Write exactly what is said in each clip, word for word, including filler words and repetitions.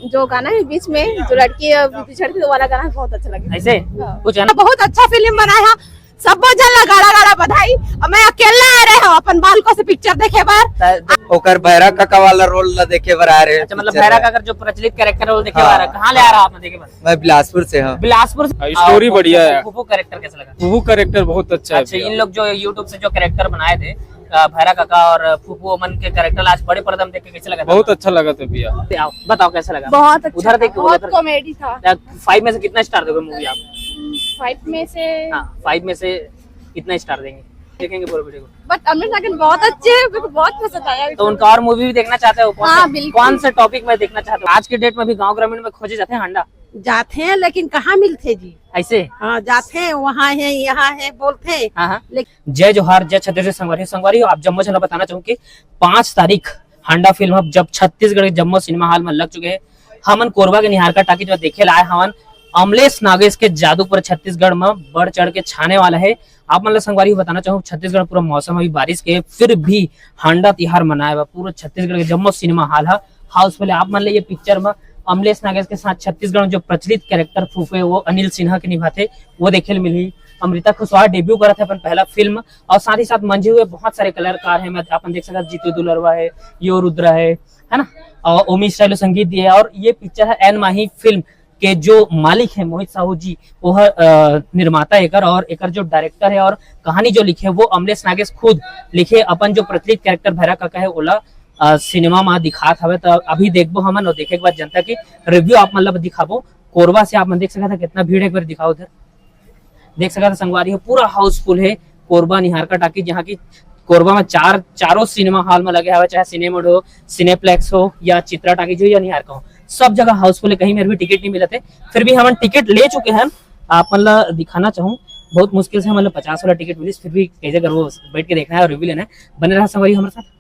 जो गाना है बीच में, जो लड़की, अ, बिछड़ थी, वो वाला गाना बहुत अच्छा लगे। ऐसे? हाँ। कुछ है ना? बहुत अच्छा फिल्म बनाया है, सब जन ला गाड़ा गाड़ा बधाई। और मैं अकेला आ रहे हो, अपन बालको से पिक्चर देखे बर। त-, ओकर भैरा काका वाला रोल ला देखे बर आ रहे हैं अच्छा, मतलब पिक्चर भैरा में। काका जो प्रचलित कैरेक्टर रोल देखे हाँ। बर, कहाँ ले आ रहा आप देखे बर? मैं बिलासपुर से हूँ। बिलासपुर से? हाँ, स्टोरी और बढ़िया है। फूफू कैरेक्टर कैसा लगा? फूफू कैरेक्टर बहुत अच्छा है अच्छा, भैया। इन लोग जो YouTube से जो कैरेक्टर बनाए थे, अ, भैरा काका और फूफू ओमन के कैरेक्टर आज बड़े पर्दे में देख के कैसे लगा था? बहुत अच्छा लगा था भैया। आओ, बताओ कैसा लगा? बहुत अच्छा उधर था, देख के बोलो, बहुत उधर। कॉमेडी था। अ, फ़ाइव में से कितना स्टार दोगे मूवी आप? फ़ाइव में से हाँ, फ़ाइव में से कितना स्टार देंगे? देखेंगे पूरा वीडियो को। बट अमिर नागिन बहुत अच्छे हैं, मेरे को बहुत पसंद आया। तो उनका और मूवी भी देखना चाहते हो? कौन हाँ, सा, बिल्कुल। कौन से टॉपिक में देखना चाहते हो? आज के डेट में भी गांव ग्रामीण में खोजे जाते हैं हांडा? जाते हैं, लेकिन कहाँ मिलते जी? ऐसे? हाँ, जाते हैं, वहाँ है, यहाँ है, बोलते हैं। हाँ, हाँ। लेकिन जय जोहार, जय छत्तीसगढ़ संगवारी। संगवारी हो, आप जम्मो झन ला बताना चाहूँ कि पाँच तारीख हांडा फिल्म अब जब छत्तीसगढ़ के जम्मो सिनेमा हॉल में लग चुके हैं, हमन कोरबा के निहारका टाकीज में देखे ला आए हवन अमलेश नागेश के जादू पूरा छत्तीसगढ़ में बढ़ चढ़ के छाने वाला है। आप मन ला संगवारी हो बताना चाहूँ, छत्तीसगढ़ पूरा मौसम अभी बारिश के, फिर भी हांडा तिहार मनाए बा पूरा छत्तीसगढ़ के जम्मो सिनेमा हॉल है हाउसफुल है। आप मन ला ये पिक्चर में अमलेश नागेश के साथ छत्तीसगढ़ में जो प्रचलित कैरेक्टर फूफे वो अनिल सिन्हा के निभाते, वो देखे ल मिलही। अमृता कुशवाहा डेब्यू करत है अपन पहला फिल्म, और साथ ही साथ मंजे हुए बहुत सारे कलाकार हैं। मैं अपन देख सकत जीतू दुलरवा है, यो रुद्रा है, है ना, और ओमी स्टाइलो संगीत दिए है। और ये पिक्चर है एन माही फिल्म के जो मालिक है मोहित साहू जी, वो है, अ, निर्माता एकर, और एकर जो डायरेक्टर है और कहानी जो लिखे वो अमलेश नागेश खुद लिखे। अपन जो प्रचलित कैरेक्टर भैरा काका है ओला, अ, सिनेमा में दिखात हवे, तो अभी देखबो हमन और देखे के बाद जनता के रिव्यू आप मतलब दिखाबो। कोरबा से आप मन देख सकत है कितना भीड़ है, एक बार दिखाओ उधर। देख सकत है संगवारी हो, पूरा हाउसफुल है कोरबा निहारका टाकीज, जहाँ की कोरबा में चार, चारों सिनेमा हॉल में लगे हवे, चाहे सिनेमोड हो, सिनेप्लेक्स हो या चित्रा टाकीज हो या निहारका हो, सब जगह हाउसफुल है, कहीं में भी टिकट नहीं मिलते। फिर भी हमन टिकट ले चुके हैं, आप मन ला दिखाना चाहूँ, बहुत मुश्किल से हमन ला पचास वाला टिकट मिलिस, फिर भी कैसे करबो, बैठ के देखना है और रिव्यू लेना है। बने रहा संगवारी हमारे साथ।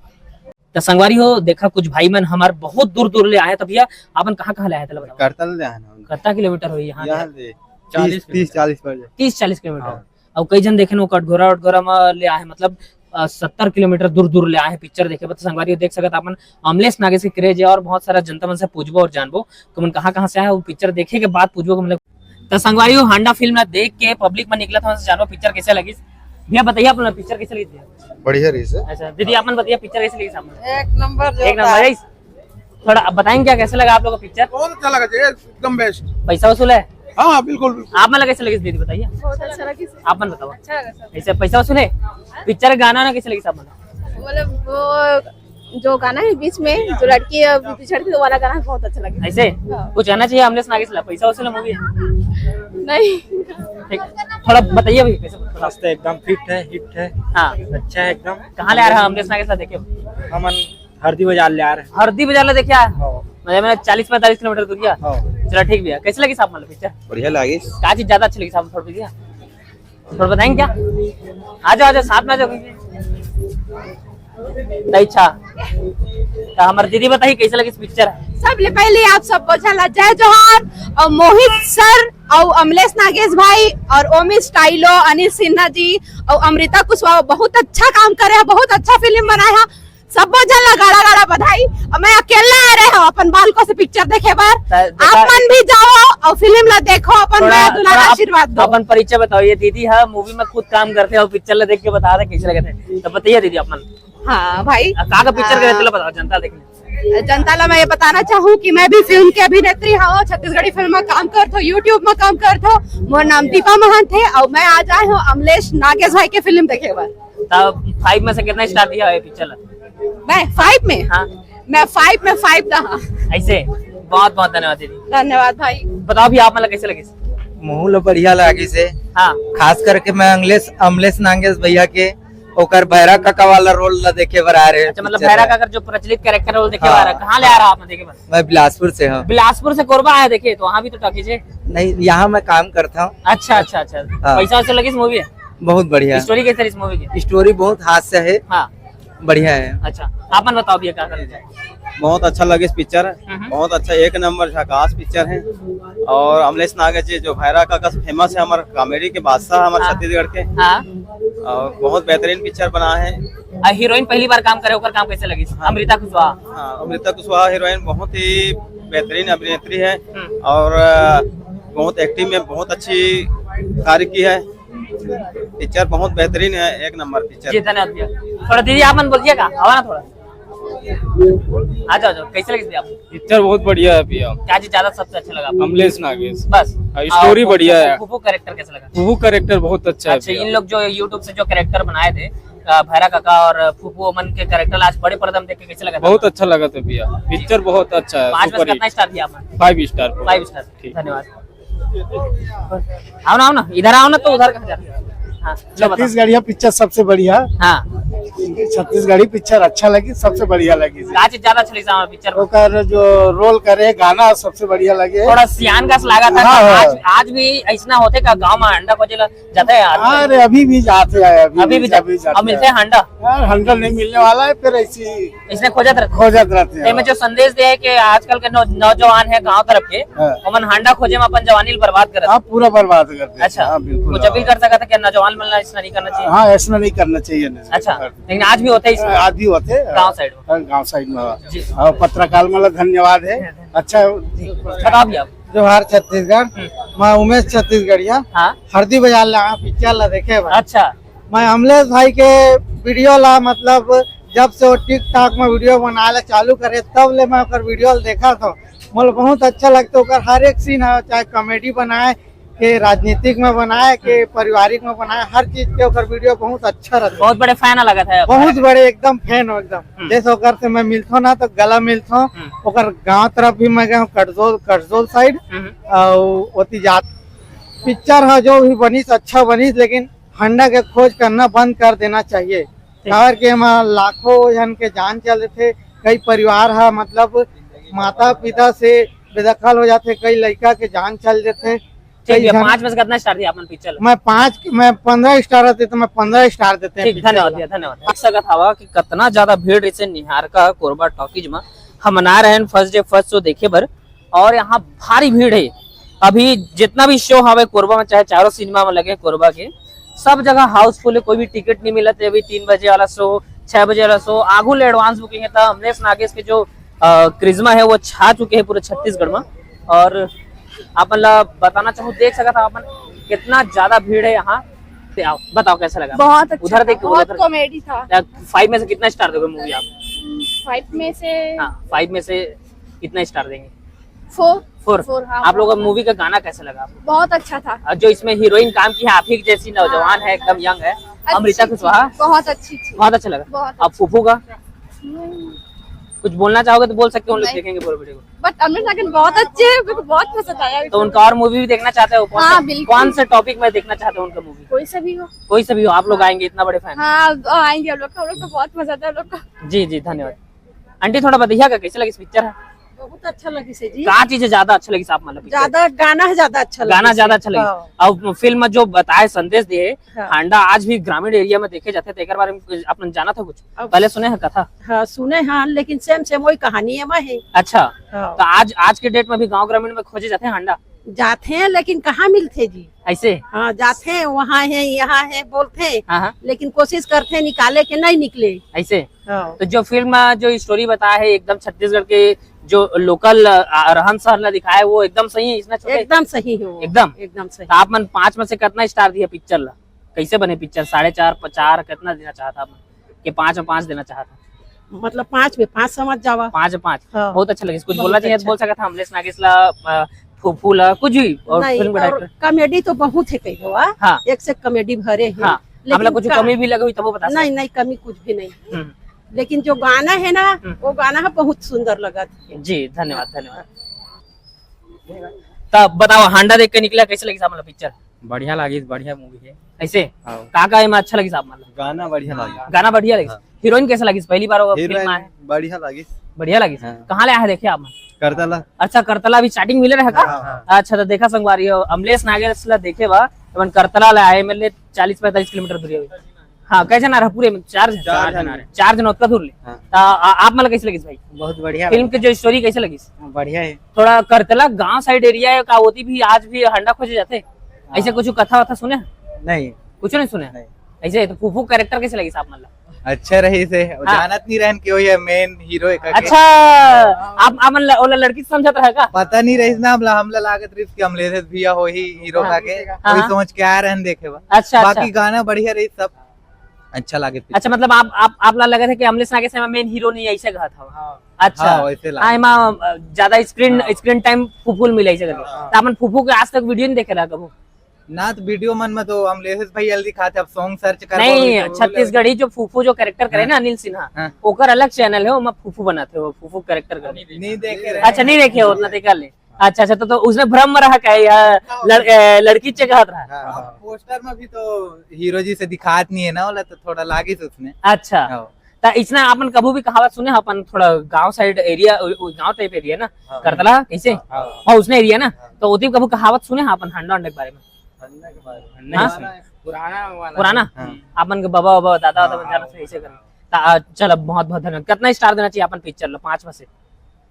तो संगवारी हो, देखा कुछ भाई मन हमार बहुत दूर दूर ले आए, तो भैया आपन कहाँ कहाँ ले आए थे, बताओ। करतल ले आए ना। कितना किलोमीटर होई यहाँ यहाँ से? ले चालीस तीस, किलोमीटर। चालीस पड़ जाए। तीस चालीस किलोमीटर। हाँ। और कई जन देखे न, वो कटघोरा वटघोरा में ले आए, मतलब, अ, सत्तर किलोमीटर दूर दूर ले आए हैं पिक्चर देखे बर। तो संगवारी हो, देख सकत आपन अमलेश नागेश के क्रेज है और बहुत सारा जनता मन से पूछबो और जानबो कि मन कहाँ कहाँ से आए, वो पिक्चर देखे के बाद पूछबो कि मतलब। तो संगवारी हो, हांडा फिल्म ला देख के पब्लिक में निकला था, उनसे जानबो पिक्चर कैसे लगिस। भैया बताइए, आप लोग पिक्चर कैसे लगिस भैया? बढ़िया रहिस है। अच्छा दीदी, आप मन बताइए पिक्चर कैसे लगिस आप मन? एक नंबर एक नंबर जोरदार। है। थोड़ा अब बताएंगे क्या, कैसे लगा आप लोग का पिक्चर? बहुत अच्छा लगा जी, एकदम बेस्ट। पैसा वसूल है? हाँ, बिल्कुल, बिल्कुल। आप मन ला कैसे लगिस दीदी, बताइए। बहुत अच्छा लगा। आप मन बताओ। अच्छा लगा सर। ऐसे पैसा वसूल है? पिक्चर गाना ना कैसे लगिस आप मन? मतलब वो जो गाना है बीच में, जो लड़की, अ, बिछड़ थी, वो वाला गाना बहुत अच्छा लगा। ऐसे? हाँ। कुछ कहना चाहिए अमलेश नागेश ला, पैसा वसूल मूवी है? नहीं। ठीक, थोड़ा बताइए भाई, कैसे? मस्त है, एकदम फिट है, हिट है। हाँ। अच्छा है एकदम। कहाँ ले आ रहा है अमलेश नागेश ला, देखे? हमन हरदी बाजार ले आ रहे हैं। हरदी बाजार ला देखे आ? हाँ। मतलब, मैंने चालीस पैंतालीस किलोमीटर दूर गया। हाँ। चला ठीक भैया, कैसे लगिस आप मन ला पिक्चर? बढ़िया लगिस। का चीज ज्यादा अच्छी लगिस आप मन ला भैया? थोड़ा बताएंगे क्या? आ जाओ, आ जाओ, साथ में आ जाओ। तो अच्छा, तो हमारे दीदी बताइए कैसे लगिस पिक्चर? सबले पहले आप सब बोझा ला जय जोहार। और मोहित सर और अमलेश नागेश भाई और ओमी स्टाइलो, अनिल सिन्हा जी और अमृता कुशवाहा बहुत अच्छा काम करे हैं, बहुत अच्छा फिल्म बनाए हैं। सब बोझा ला गाड़ा गाड़ा बधाई। और मैं अकेला आ रहे हो अपन बालको से पिक्चर देखे बर। त-, त-, आप मन भी जाओ और फिल्म ला देखो, अपन थोड़ा, मया दुलार थोड़ा आप आशीर्वाद दो। अपन परिचय बताओ। ये दीदी है, मूवी में खुद काम करते हैं और पिक्चर ला देख के बता रहे कैसे लगे थे, तो बताइए दीदी आप मन। हाँ भाई। आ, का का पिक्चर करे, आ, चलो बताओ, जनता देखने। जनता ला मैं ये बताना चाहूँ कि मैं भी फिल्म के अभिनेत्री हूँ, छत्तीसगढ़ी फिल्म में काम करत हूँ, YouTube में काम करत हूँ। मोर नाम दीपा महंत है और मैं आज आए हूँ अमलेश नागेश भाई के फिल्म देखे बर। तब फ़ाइव में से कितना स्टार दिया है पिक्चर ला? मैं फ़ाइव में? हाँ। मैं फ़ाइव में फ़ाइव दहा। ऐसे? बहुत बहुत धन्यवाद दीदी। धन्यवाद भाई। बताओ भी आप मन ला कैसे लगिस? महू ला बढ़िया लागिस हे। हाँ। खास करके मैं अमलेश, अमलेश नागेश भैया के ओकर भैरा काका वाला रोल ला देखे बर आ रहे हैं अच्छा, मतलब पिक्चर भैरा में। काका जो प्रचलित कैरेक्टर रोल देखे हाँ। बर, कहाँ ले आ रहा आप देखे बर? मैं बिलासपुर से हूँ। बिलासपुर से कोरबा आया देखे, तो वहाँ भी तो टॉकीज है। नहीं, यहाँ मैं काम करता हूँ। अच्छा, अच्छा, अच्छा। हाँ। पैसा वैसा लगिस मूवी है? बहुत बढ़िया। स्टोरी कैसे रहिस मूवी के? स्टोरी बहुत हास्य है। हाँ। बढ़िया है। अच्छा, आप मन बताओ भैया, क्या कर रहे थे? बहुत अच्छा लगिस पिक्चर, हम्म। बहुत अच्छा, एक नंबर झकास पिक्चर है। और अमलेश नागेश जी जो भैरा काका से फेमस है, हमारा कॉमेडी के बादशाह हमारे हाँ। छत्तीसगढ़ के। हाँ। और बहुत बेहतरीन पिक्चर बना है। आ, हीरोइन पहली बार काम करे, ओकर काम कैसे लगिस? हाँ। अमृता कुशवाहा। हाँ, अमृता कुशवाहा हीरोइन बहुत ही बेहतरीन अभिनेत्री है हम्म। और अ, बहुत एक्टिंग में बहुत अच्छी कार्य की है। पिक्चर बहुत बेहतरीन है, एक नंबर पिक्चर। जी, धन्यवाद भैया। थोड़ा दीदी, आप मन बोलिएगा, आवा ना थोड़ा। आ जाओ, आ जाओ। कैसे लगी थी आपको? पिक्चर बहुत बढ़िया है भैया। क्या चीज ज्यादा सबसे अच्छा लगा आपको? अमलेश नागेश। बस। हाँ, स्टोरी और बढ़िया है। फूफू कैरेक्टर कैसा लगा? फूफू कैरेक्टर बहुत अच्छा है अच्छा, भैया। इन लोग जो YouTube से जो कैरेक्टर बनाए थे, अ, भैरा काका और फूफू ओमन के कैरेक्टर आज बड़े पर्दा में देख के कैसे लगा था? बहुत अच्छा लगा था भैया, पिक्चर बहुत अच्छा है, पाँच में से सुपर कितना हिट। स्टार दिया आपने? Five star. Five star. ठीक। धन्यवाद। आओ ना, आओ ना, इधर आओ ना, तो उधर कहाँ जा रहे हो? हाँ, लो बताओ। छत्तीसगढ़िया पिक्चर सबसे बढ़िया। हाँ। छत्तीसगढ़ी पिक्चर अच्छा लगी, सबसे बढ़िया लगी। का चीज ज्यादा अच्छा लगी हमारे पिक्चर में? ओकर जो रोल करे, गाना सबसे बढ़िया लगे। थोड़ा सियान का लगा था। हाँ, हाँ। आज, आज भी ऐसना होथे का गांव में अंडा खोजे ला जाते हैं आदमी? अरे, अभी भी जाते हैं, अभी अभी भी भी जा-, अभी जाते अब मिलते हैं। हैं अंडा? यार, अंडा नहीं मिलने वाला है, फिर ऐसी इसने खोजत रहते हैं। खोजत रहते हैं। एमे जो संदेश दिया है कि आजकल के नौ-, नौजवान है गांव तरफ के, हाँ। ओमन हांडा खोजे में अपन जवानी ल बर्बाद करत हाँ, हैं। पूरा बर्बाद कर देते हैं। अच्छा। हाँ, बिल्कुल, कुछ अपील हाँ। कर सकता था कि नौजवान मन ला ऐसा नहीं करना चाहिए? हाँ, ऐसा नहीं करना चाहिए, नहीं। अच्छा, हाँ। लेकिन आज भी होते हैं इस आज भी होते हैं। गांव साइड में। हाँ, गांव साइड में। जी। हाँ, पत्रकार मन ला धन्यवाद है। हाँ, हाँ। अच्छा। जी। बताओ भैया। जोहार छत्तीसगढ़। हम्म। मैं उमेश छत्तीसगढ़िया। हाँ। हरदी बाजार ले आया पिक्चर ला देखे बर। अच्छा। मैं अमलेश भाई के वीडियो ला, मतलब, जब से वो TikTok में वीडियो बनाए ला चालू करे, तब ले मैं ओकर वीडियो ला देखा था। मोला बहुत अच्छा लगता ओकर हर एक सीन है, चाहे कॉमेडी बनाए के, राजनीतिक में बनाए के, पारिवारिक में बनाए, हर चीज के ओकर वीडियो बहुत अच्छा रहता। बहुत बड़े फैन लगा था। बहुत बड़े एकदम फैन हो एकदम। हम्म। जैसे ओकर से मैं मिलथो ना तो गला मिलथो। हम्म। ओकर गांव तरफ भी मैं गया हूँ, कटजोल, कटजोल साइड। हम्म। और ओती जात पिक्चर है जो भी बनीस अच्छा बनीस, लेकिन हंडा के खोज करना बंद कर देना चाहिए। ठीक। काबर के एमा लाखों जन के जान चल देथे, कई परिवार ह, मतलब, माता पिता से बेदखल हो जाथे, कई लइका के जान चल देथे। ठीक कई है, जन पाँच में से कितना स्टार दिया अपन पिक्चर ला? मैं पाँच, मैं पन्द्रह स्टार रहते तो मैं पन्द्रह स्टार देते हैं ठीक, पिक्चर धन्यवाद ला। भैया, धन्यवाद। देख सकत हवा कि कितना ज्यादा भीड़ रहिसे निहारका कोरबा टॉकीज में। हमन आए रहेन फर्स्ट डे फर्स्ट शो देखे बर, और यहाँ भारी भीड़ है। अभी जितना भी शो हवे कोरबा में, चाहे चारों सिनेमा में लगे कोरबा के, सब जगह हाउसफुल है, कोई भी टिकट नहीं मिलत है। अभी तीन बजे वाला शो, छह बजे वाला शो, आगू ले एडवांस बुकिंग है। त अमलेश नागेश के जो, अ, करिश्मा है वो छा चुके हैं पूरे छत्तीसगढ़ में। और आप मन ला बताना चाहूँ, देख सकत हव आप मन कितना ज्यादा भीड़ है यहाँ। ते आओ, बताओ कैसा लगा? बहुत अच्छा उधर था, देख के बोलो, बहुत उधर। कॉमेडी था। या फाइव में से कितना स्टार दोगे मूवी आप? फाइव में से हाँ, फाइव में से कितना स्टार देंगे? फोर। फोर। फोर, हाँ, आप लोगों को फोर। मूवी का गाना कैसा लगा आपको? बहुत अच्छा था। और जो इसमें हीरोइन काम की है, आप ही जैसी नौजवान हाँ। है, एकदम यंग है, अच्छी अमृता थी, कुशवाहा। बहुत अच्छी थी। बहुत अच्छा लगा। बहुत आप अच्छा। फूफू का हम्म। कुछ बोलना चाहोगे तो बोल सकते हो, उन लोग नहीं। देखेंगे पूरा वीडियो को। बट अमृता के बहुत अच्छे हैं, मेरे को बहुत पसंद आया। तो उनका और मूवी भी देखना चाहते हो? कौन हाँ, सा, बिल्कुल। कौन से टॉपिक में देखना चाहते हो उनका मूवी? कोई सा भी हो। कोई सा भी हो, आप लोग आएंगे, इतना बड़े फैन। हाँ, आएंगे हम लोग, हम लोग तो बहुत मजा आता है हम लोग का। जी, जी, धन्यवाद। आंटी, थोड़ा बताइएगा, कैसे लगी पिक्चर है? बहुत अच्छा लगी से जी। का चीज ज्यादा अच्छा लगी आप, मतलब, पिक्चर? ज्यादा गाना है, ज्यादा अच्छा लगी गाना से। ज्यादा अच्छा लगी। हाँ। अब फिल्म में जो बताए, संदेश दिए, हाँ। हांडा आज भी ग्रामीण एरिया में देखे जाते, तो एकर बारे में कुछ आपने जाना था कुछ? अब पहले सुने हैं कथा? हाँ, सुने हैं, लेकिन सेम सेम वही कहानी है, वही। अच्छा। हाँ। तो आज, आज के डेट में भी गांव ग्रामीण में खोजे जाते हैं हांडा? जाते हैं, लेकिन कहाँ मिलते जी? ऐसे? हाँ, जाते हैं, वहाँ है, यहाँ है, बोलते हैं, हाँ, हाँ। लेकिन कोशिश करते हैं निकाले के, नहीं निकले। ऐसे? हाँ। तो जो फिल्म, जो स्टोरी बताया है, एकदम छत्तीसगढ़ के जो लोकल, अ, रहन सहन ला दिखाया है, वो एकदम सही है इसमें, छोटे? एकदम सही है वो। एकदम? एकदम सही। तो आप मन पाँच में से कितना स्टार दिया पिक्चर ला? कैसे बने पिक्चर? साढ़े चार, प-, चार कितना देना चाहता आप? कि पाँच में पाँच देना चाहता? मतलब, पाँच में पाँच समझ जावा। पाँच में पाँच। हाँ। बहुत अच्छा लगे। कुछ बहुत बोलना चाहिए तो अच्छा। बोल सकता था, अमलेश नागेश ला, अ, फूफू ला, कुछ भी, और नहीं, फिल्म का और डायरेक्टर। कॉमेडी तो बहुत है कई गो, आ? हाँ। एक से कॉमेडी भरे है। हाँ। लेकिन मतलब, कुछ का-, कमी भी लगे हुई, तब वो बता नहीं, सकते। नहीं, कमी कुछ भी नहीं। हम्म। लेकिन जो गाना है ना, हम्म। वो गाना है बहुत सुंदर लगा। जी, धन्यवाद, धन्यवाद। तब बताओ, हांडा देख के निकला, कैसे लगी साहब, मतलब, पिक्चर? बढ़िया लागिस, बढ़िया मूवी है। ऐसे? हाँ। का का एमा अच्छा लगिस आप, मतलब? गाना बढ़िया हाँ। लागिस। गाना बढ़िया लगिस। हाँ। हीरोइन कैसे लगिस? पहली बार वो फिल्म हीरोइन आए। बढ़िया लागिस। बढ़िया लगिस। हाँ। कहाँ ले आए हैं देखे आप? करतला। अच्छा, करतला अभी स्टार्टिंग मिले रहे का? हाँ, हाँ। अच्छा, तो देखा संगवारी हो, अमलेश नागेश ला देखे बा, अपन करतला ले आए, मतलब, चालीस पैंतालीस किलोमीटर दूरी है। हाँ, कै झन आ रहा पूरे में? चार झन? चार चार झन आ रहे। चार झन ओतका दूर ले। हाँ। ता आ-, आप मन ला कैसे लगिस भाई? बहुत बढ़िया फिल्म लगिस। के जो स्टोरी कैसे लगिस? हाँ, बढ़िया है। थोड़ा करतला गांव साइड एरिया है, का ओती भी आज भी हंडा खोजे जाथे? हाँ। ऐसे कुछ कथा वथा सुने? नहीं। कुछ नहीं सुने? नहीं। ऐसे तो फूफू कैरेक्टर कैसे लगिस आप मन ला? अच्छा रहिस हे। हाँ। जानत नहीं रहन कि वही मेन हीरो एक। अच्छा, आप आप मन ल- ओला लड़की समझत रहे का? पता नहीं रहिस ना, हमला हमला लागत रहिस कि अमलेश भैया होही हीरो का के। हाँ, वही हाँ। सोच के आ रहन देखे बा। अच्छा, अच्छा। बाकी गाना बढ़िया रहिस सब। अच्छा लागे। अच्छा, मतलब आप आप आप ला लगे थे कि अमलेश नागेश एमा मेन हीरो नहीं, ऐसे कहत हव? हाँ। अच्छा। हाँ, वैसे लागे। हाँ, एमा, अ, ज्यादा स्क्रीन हाँ। स्क्रीन टाइम फूफू ल मिले, ऐसे करके। हाँ। तो अपन फूफू के आज तक वीडियो नहीं देखे रहा कभू? ना, तो वीडियो मन में तो अमलेश भाई जल्दी खाते, अब सॉन्ग सर्च कर नहीं, छत्तीसगढ़ी जो फूफू जो कैरेक्टर करे हाँ। ना अनिल सिन्हा, हाँ। ओकर अलग चैनल है, ओमा फूफू बनाते हो, फूफू कैरेक्टर करे। नहीं देखे रहे। अच्छा, नहीं देखे हो उतना, देखा ले। अच्छा, अच्छा, तो, तो उसने भ्रम में रहा क्या, यह लड़, ए, लड़की चे कहत रहा? हाँ। पोस्टर में भी तो हीरो जी से दिखात नहीं है ना, वाला तो थोड़ा लागिस उसने। अच्छा। हाँ। त इसने आपन कभू भी कहावत सुने हो अपन थोड़ा गांव साइड एरिया, गांव टाइप एरिया ना, हाँ। करतला कैसे? हाँ। हाँ, उसने एरिया ना, हाँ। तो ओती कभू कहावत सुने हो अपन हांडा वांडा के बारे में? हांडा के बारे में। नहीं हाँ? सुने। पुराना वाला। पुराना? हाँ। आपन के बाबा, बाबा, दादा, दादा हाँ, जाना हाँ। से ऐसे करना। त, आ, चल, अब बहुत बहुत धन्यवाद। कितना स्टार देना चाहिए अपन पिक्चर ला, पाँच में से?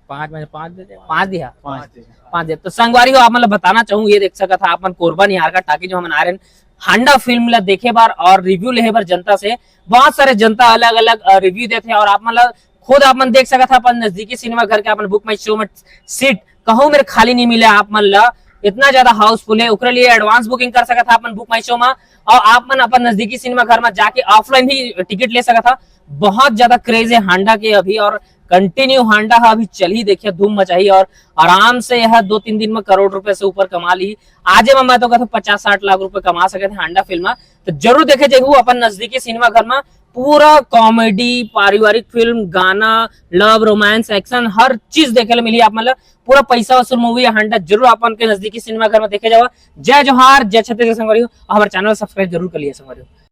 पाँच में से पाँच दे दे। पाँच दिया? पाँच दे। पाँच दिया। तो संगवारी हो, आप मन ल बताना चाहूँ, ये देख सकत हा, आप मन कोरबा निहार का टाकी जो हमन आ रहे हैं, हांडा फिल्म ला देखे बर और रिव्यू लेहे बर जनता से। बहुत सारे जनता अलग-अलग, अ, रिव्यू देथे और आप मन ला खुद आप मन देख सकत हा अपन नजदीकी सिनेमा घर के, अपन बुक माई शो में सीट कहूँ मेर खाली नहीं मिले आप मन ला, इतना ज्यादा हाउसफुल है। ओकरे लिए एडवांस बुकिंग कर सकत हा अपन बुक माई शो में और आप मन अपन नजदीकी सिनेमा घर में जाके ऑफलाइन भी टिकट ले सकत हा। बहुत ज्यादा क्रेज है हांडा के अभी और कंटिन्यू हांडा हा अभी चलही, देखिए धूम मचाही और आराम से यह दो तीन दिन में करोड़ रुपए से ऊपर कमा ली। आजे में मैं तो कहता हूँ पचास साठ लाख रुपए कमा सकत हे हांडा फिल्म में। तो जरूर देखे जाहू अपन नजदीकी सिनेमा घर में। पूरा कॉमेडी, पारिवारिक फिल्म, गाना, लव, रोमांस, एक्शन, हर चीज देखे ला मिली आप मन ला। पूरा पैसा वसूल मूवी है हांडा, जरूर अपन के नजदीकी सिनेमा घर में देखे जावा। जय जोहार, जय छत्तीसगढ़ संगवारी हो, और हमारे चैनल सब्सक्राइब जरूर कर लिया संगवारी हो।